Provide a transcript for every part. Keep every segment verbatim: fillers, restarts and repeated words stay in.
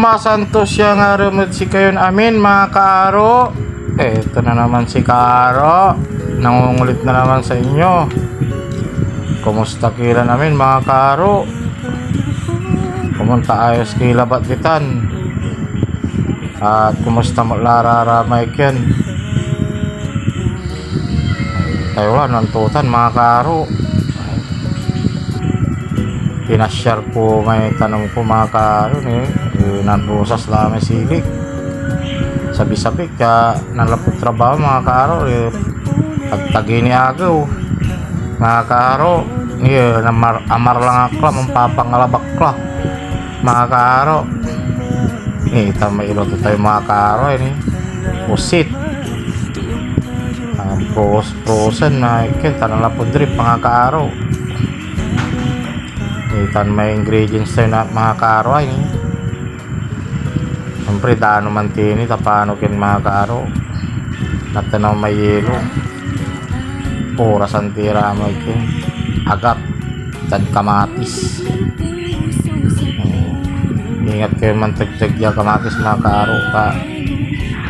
Masantos ya ngarem ed sikayon amin, mga kaaro. Eto na naman si Kaaro. Nangungulit na naman sa inyo. Kumusta ki lan amin, mga kaaro? Komon ta ayos ki labat ditan. At kumusta met la ra ramay ken? Tayo la, nantotan, mga kaaro. Pinasyar ko may tanem ko, mga kaaro, ni, eh, nanrosas la may silik. Sabi-sabi, ka nanlapud trabaho, mga kaaro, eh, tagtagey ni agew, mga kaaro. Eh, namar-, amar lang ak la, mampapangalabak la, mga kaaro. Eh, itan may iloto tayo, mga kaaro, eh, ni. Pusit. Ah, pros-, frozen na, ikin, tan nanlapud ref, mga kaaro. Itan may ingredients tayo na, mga kaaro, ay, ni. Siyempre, dano man tini, ta pano kin, mga kaaro. Natanaw may yelo. Oras antira may kin. Agat. Tan kamatis. Hmm. Ingat kayo mantegteg ya kamatis, mga kaaro, ka.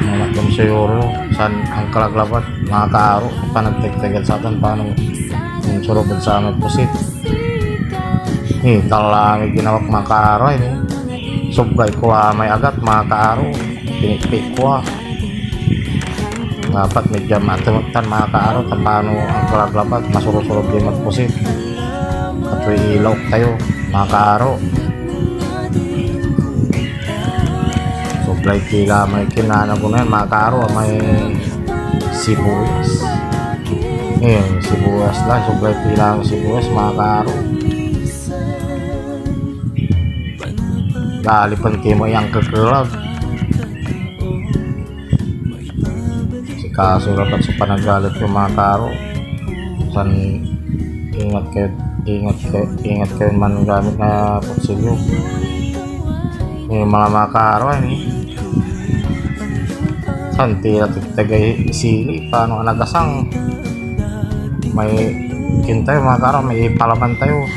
Mga matlom siguro. San angkalaglabat, mga kaaro. Panagtegtegan sa atan, pano, hmm, surok ed samay pusit. Eh, talangi ginawak, mga kaaro, eh. Sublay ko, ah, may agat, mga kaaro. Pinitpit ko, ah. Dapat medyo matemektan, mga kaaro, ta pano angkalaglabat, masurog-surog din magpusit. Katoy ilaw tayo, mga kaaro. Sublay tila may kinana ko na yan, mga kaaro, may sibuyas. Ngayon, sibuyas lang, sublay tila ang sibuyas, mga kaaro. Lalipan kayo mo yang kekelag. Sikaso labat so panaggalit ko, mga kaaro. San ingat kayo, ingat kayo, ingat kayo man gamit na kutsilyo. Yung mga, mga kaaro, eh. San tila tigtagay sili, pano anagasang. May kin tayo, mga kaaro, may ipalaman tayo.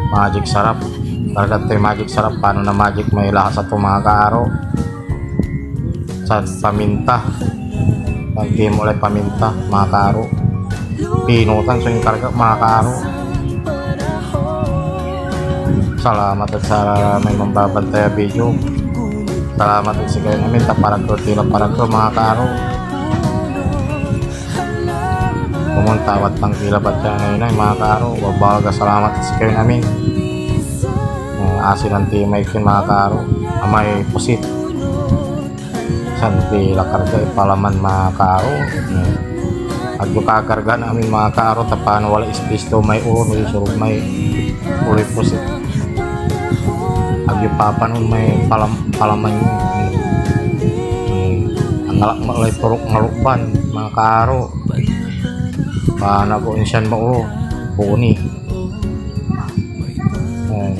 Magic Sarap. Talaga to'y Magic Sarap. Pano na magic may lasa to, mga kaaro? Sa paminta. Pagdi mo lay paminta, mga kaaro. Pinutan so inkarga, mga kaaro. Salamat ed saramay manbabantay a video. Salamat ed sikayon amin, ta parakel tila parakel, mga kaaro. Komon ta awat lang tila bat ya ngayon ay, mga kaaro. Babaga salamat ed sikayon amin. Eh, asinan ti may kin, mga kaaro. Amay pusit. San tila karga ipalaman, mga kaaro. Eh, agyo kakargaan amin, mga kaaro, ta pano walay space to may ulo, no, isurog may uloy pusit. Agyo papanon may palam-, palaman yo. Eh, angalak mo lay turok ngalukban, mga kaaro. Panagoon siyan mo, oh, boni. Eh,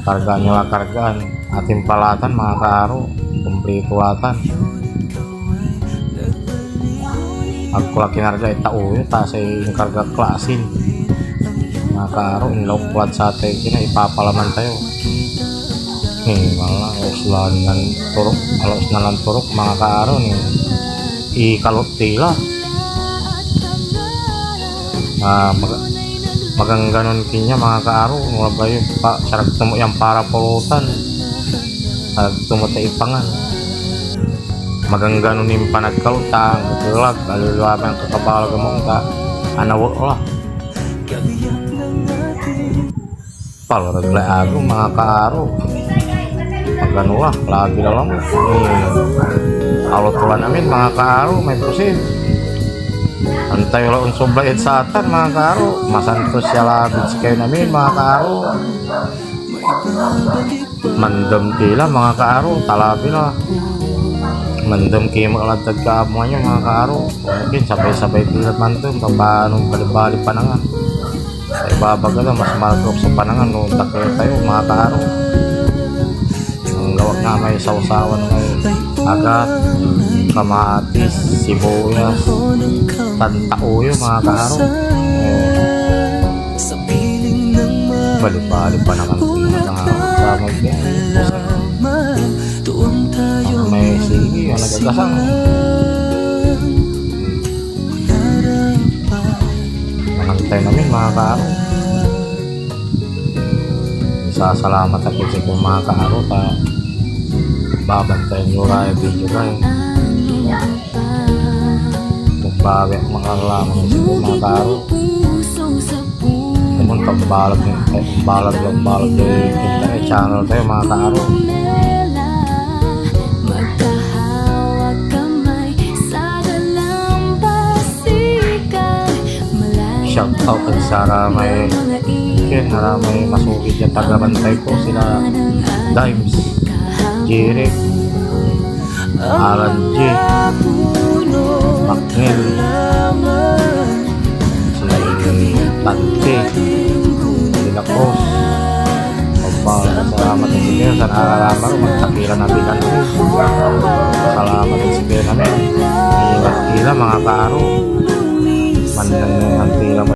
kargaan yo la kargaan. Atin palatan, mga kaaro. Kumplito latan. Agko la kinarga itao yo, ta say inkarga ak la asin. Mga kaaro, inlaok ko lad satay kina, ipapalaman tayo. Eh, wala, alos lan turok, alos na lan turok, mga kaaro, ni ikalot tila. Ah, mag-, magangganon kinya, mga kaaro, wala ba yun? Pa, sarag tumo yan para pulutan. Sarag tumo ta ipangan. Magangganon nin panagkalot, ta, kekelag, aliwa may kakabalag mo, ta, anawek la. Palorag lay agew, mga kaaro. Magano la, labi la lang. Eh, aloto lan amin, mga kaaro, may pusit. Antayo la onsoblay ed satan, mga kaaro. Masantos ya labid sikayon amin, mga kaaro. Mandem ki la, mga kaaro, ta labi la. Mandem ki met lad kaabungan yo, mga kaaro. Okay, sabay-sabay ki la mandem, ta pano balibali panangan. Say ibabaga la, mas markrok so panangan no ontakel tayo, mga kaaro. Anggawak nga may sawsawan may agat, kamatis, sibuyas, tan taoyo, mga kaaro. Eh, Bali-bali pa naman sa mga samay ko. Ano may sige, ang nagagasang. Manantay namin, mga kaaro. Misasalamat ako sa mga kaaro ta babantayan yo ra ya video ra eh. Kung bawi ak makalaman sa mga kaaro. Pumunta, balag ng, balag lang, balag ng channel tayo, mga kaaro. Shout out ed saramay, ken saramay masugid ya tagabantay ko, sila Dimes, Jeric, Alan J, Macnel, si Tante, Dela Cruz. Magpasalamat ed sikayo, sa nararaman ko, magtakila na bilang. Salamat ed sikayo kami. Ingat kila, mga kaaro. Mandan, antila,